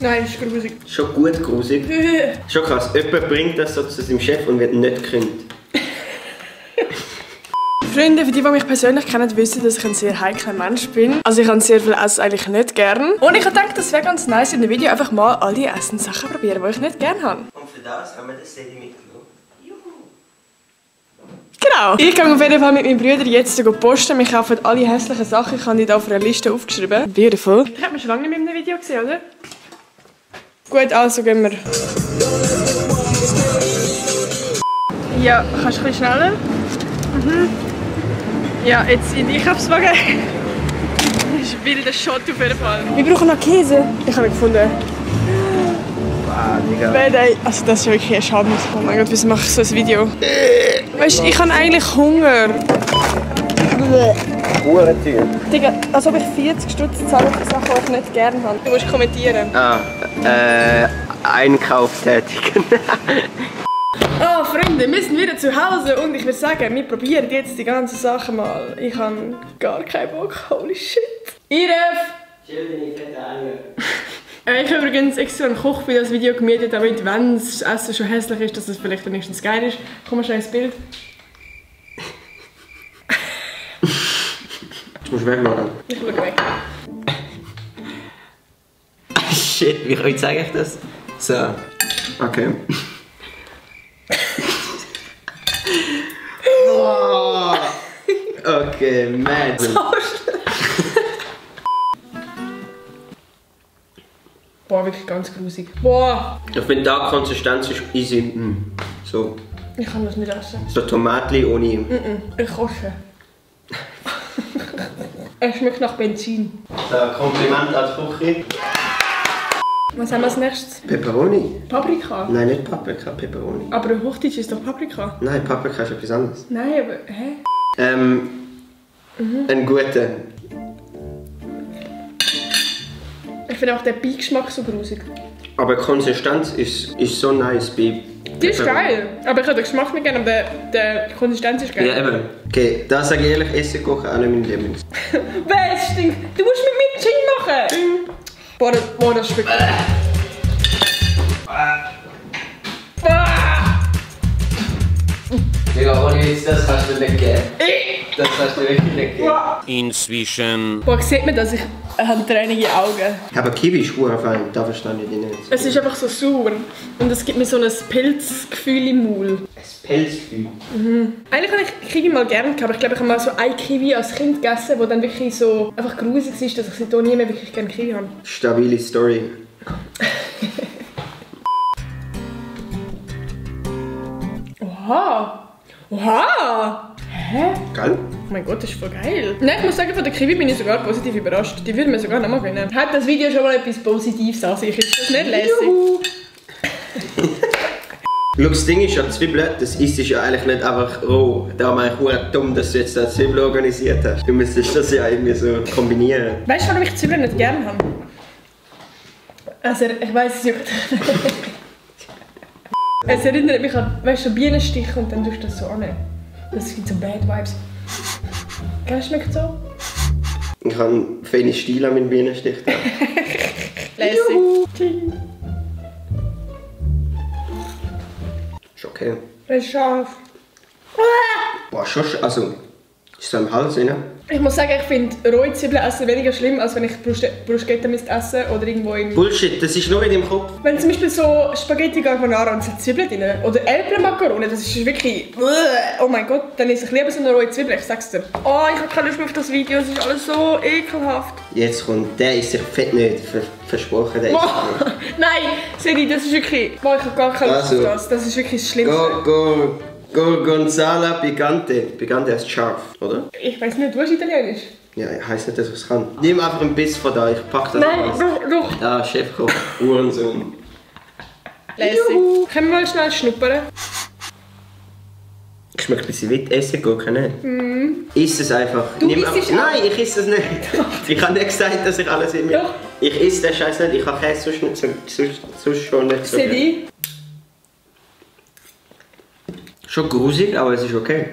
Nein, ist grusig. Schon gut grusig. Schon krass. Jemand bringt das so zu seinem Chef und wird nicht gekündigt. Freunde, für die mich persönlich kennen, wissen, dass ich ein sehr heikler Mensch bin. Also ich habe sehr viel Essen eigentlich nicht gern. Und ich habe gedacht, das wäre ganz nice in dem Video einfach mal all die Essenssachen probieren, die ich nicht gern habe. Und für das haben wir das Sedi mitgenommen. Genau. Ich gehe auf jeden Fall mit meinen Brüdern jetzt posten. Wir kaufen alle hässlichen Sachen. Ich habe die hier auf einer Liste aufgeschrieben. Beautiful. Ich habe mich schon lange nicht mehr in einem Video gesehen, oder? Gut, also gehen wir. Ja, kannst du ein bisschen schneller? Ja, jetzt in den Einkaufswagen. Das ist ein wilder Shot auf jeden Fall. Wir brauchen noch Käse. Ich habe ihn gefunden. Wow, Digga. Also das ist wirklich ein Schaden. Oh mein Gott, wieso mache ich so ein Video? Weißt du, ich habe eigentlich Hunger. Uhrentür. Digga, als ob ich 40 Stutz zahle für Sachen, die ich nicht gerne habe. Du musst kommentieren. Einkauf tätigen. Oh, Freunde, wir sind wieder zu Hause und ich würde sagen, wir probieren jetzt die ganzen Sachen mal. Ich habe gar keinen Bock. Holy shit. Iref! Chill deine fette Eier. Ich habe übrigens extra einen Koch für das Video gemietet, damit, wenn das Essen schon hässlich ist, dass es vielleicht wenigstens geil ist. Komm mal schnell ins Bild. Du musst wegmachen. Ich schaue weg. Shit, wie zeige ich das? So. Okay. Oh. Okay, man. Boah, wirklich ganz grusig. Boah! Ich finde, da die Konsistenz ist easy. So. Ich kann das nicht essen. So Tomatli ohne. Ich koche. Es schmeckt nach Benzin. So, Kompliment als Küche. Was haben wir als nächstes? Pepperoni? Paprika? Nein, nicht Paprika, Pepperoni. Aber Hochdeutsch ist doch Paprika. Nein, Paprika ist etwas anderes. Nein, aber hä? Ein guter. Ich finde auch den Beigeschmack so grusig. Aber die Konsistenz ist so nice bei. Die ist geil, aber ich habe den Geschmack nicht gerne, aber die Konsistenz ist geil. Ja, eben. Okay, da sage ich ehrlich, Essen kochen auch nicht mein Lieblings. Was stinkt? Du musst mit mir Gin machen! Boah, das schmeckt. Digga, ohne Witz, das kannst du nicht geben. Das kannst du wirklich nicht geben. Inzwischen. Boah, sieht man, dass ich habe tränige Augen. Aber Kiwi ist fein, da verstehe ich dich nicht. Es ist einfach so sauer und es gibt mir so ein Pilzgefühl im Maul. Ein Pelzgefühl. Eigentlich habe ich Kiwi mal gerne gehabt, aber ich glaube, ich habe mal so ein Kiwi als Kind gegessen, wo dann wirklich so einfach grusig ist, dass ich seitdem nie mehr wirklich gerne Kiwi habe. Stabile Story. Oha! Oha! Hä? Geil? Oh mein Gott, das ist voll geil. Nein, ich muss sagen, von der Kiwi bin ich sogar positiv überrascht. Die würden mir sogar noch mal gönnen. Hat das Video schon mal etwas Positives an sich? Ist das nicht lässig? Schau, das Ding ist ja, Zwiebeln, das isst ja eigentlich nicht einfach roh. Darum eigentlich dumm, dass du jetzt da Zwiebeln organisiert hast. Du müsstest das ja irgendwie so kombinieren. Weißt du, warum ich Zwiebeln nicht gerne habe? Also, ich weiss es nicht. Es erinnert mich an, weißt du, so Bienenstich und dann tust du das so an. Das gibt so Bad Vibes. Gell, schmeckt so? Ich habe feine Stil an meinen Bienenstich. Lässig. Ist okay. Das ist scharf. Boah, schon, also, ist so im Hals rein. Ich muss sagen, ich finde rohe Zwiebeln essen weniger schlimm, als wenn ich Bruschetta müsste essen oder irgendwo in... Bullshit, das ist nur in deinem Kopf. Wenn zum Beispiel so Spaghetti Carbonara und es hat Zwiebeln drin oder Äpfelmakarone, das ist wirklich... Oh mein Gott, dann esse ich lieber so eine rohe Zwiebel, ich sag's dir. Oh, ich habe keine Lust mehr auf das Video, es ist alles so ekelhaft. Jetzt kommt, der ist sich fett nicht versprochen, der ist Oh, nein, Sedi, das ist wirklich... Oh, ich habe gar keine Lust auf das, das ist wirklich das Schlimmste. Gorgonzola Picante. Picante heißt scharf, oder? Ich weiß nicht, du hast Italienisch? Ja, heisst nicht, dass ich es kann. Nimm einfach ein Biss von da, ich pack das Nein, alles. doch. Ja, Chefkoch, Uhrensohn. Lässig. Können wir mal schnell schnuppern? Schmeckt ein bisschen wie Essiggurke, nicht? Iss es einfach. Du isst es auch? Nein, ich esse es nicht. Ich habe nicht gesagt, dass ich alles in mir... Doch. Ich esse den Scheiß nicht, ich habe Käse sonst schon nicht so. Sedi? Schon grusig, aber es ist okay.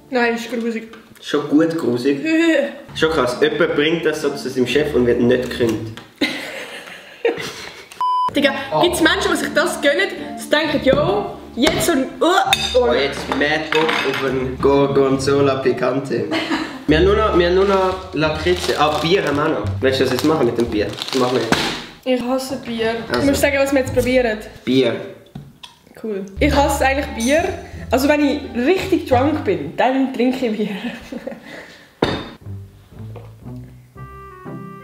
Nein, ist grusig. Schon gut grusig. Schon krass. Jemand bringt das so zu seinem Chef und wird nicht gekündigt. Digga, gibt es Menschen, die sich das gönnen, die denken, yo, jetzt so ein... Oh, jetzt Mad Bock auf ein Gorgonzola Picante. Wir haben nur noch Lakritze. Ah, Bier haben wir auch noch. Weißt du, was wir jetzt machen mit dem Bier? Das machen wir jetzt. Ich hasse Bier. Also. Du musst sagen, was wir jetzt probieren. Bier. Cool. Ich hasse eigentlich Bier. Also wenn ich richtig drunk bin, dann trinke ich Bier.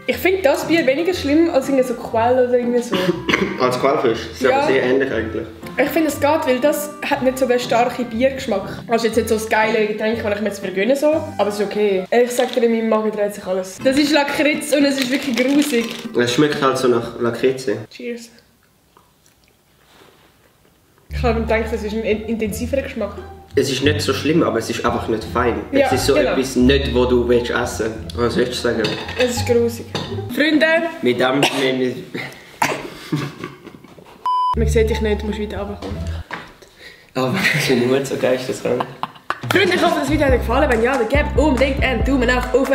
Ich finde das Bier weniger schlimm als irgendwie so Quell oder irgendwie so. Als Quellfisch. Das ist Ja. aber sehr ähnlich eigentlich. Ich finde es geht, weil das hat nicht so den starken Biergeschmack. Also jetzt nicht so das geile Getränk, das ich mir jetzt vergönne so, aber es ist okay. Ich sag dir, in meinem Magen dreht sich alles. Das ist Lakritz und es ist wirklich grusig. Es schmeckt halt so nach Lakritze. Cheers. Ich habe gedacht, das ist ein intensiverer Geschmack. Es ist nicht so schlimm, aber es ist einfach nicht fein. Ja, es ist so genau. etwas nicht, was du willst essen. Was willst du sagen? Es ist grusig. Freunde, Mit dem... man sieht dich nicht, du musst weiter runterkommen. Oh, was für ein Mut, so geisteskrank. Freunde, ich hoffe, das Video hat euch gefallen. Wenn ja, dann gebt unbedingt einen Daumen nach oben.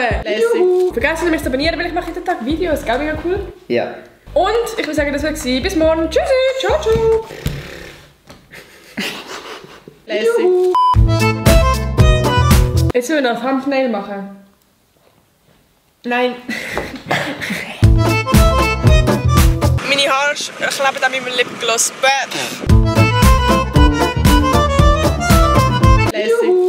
Juhu. Vergesst nicht, mich zu abonnieren, weil ich mache jeden Tag Videos. Gell, mega cool. Ja. Und ich würde sagen, das war's. Bis morgen. Tschüssi. Ciao, ciao. Lässig. Jetzt sollen wir noch ein Thumbnail machen. Nein. Meine Haare kleben an meinem Lipgloss. Lässig.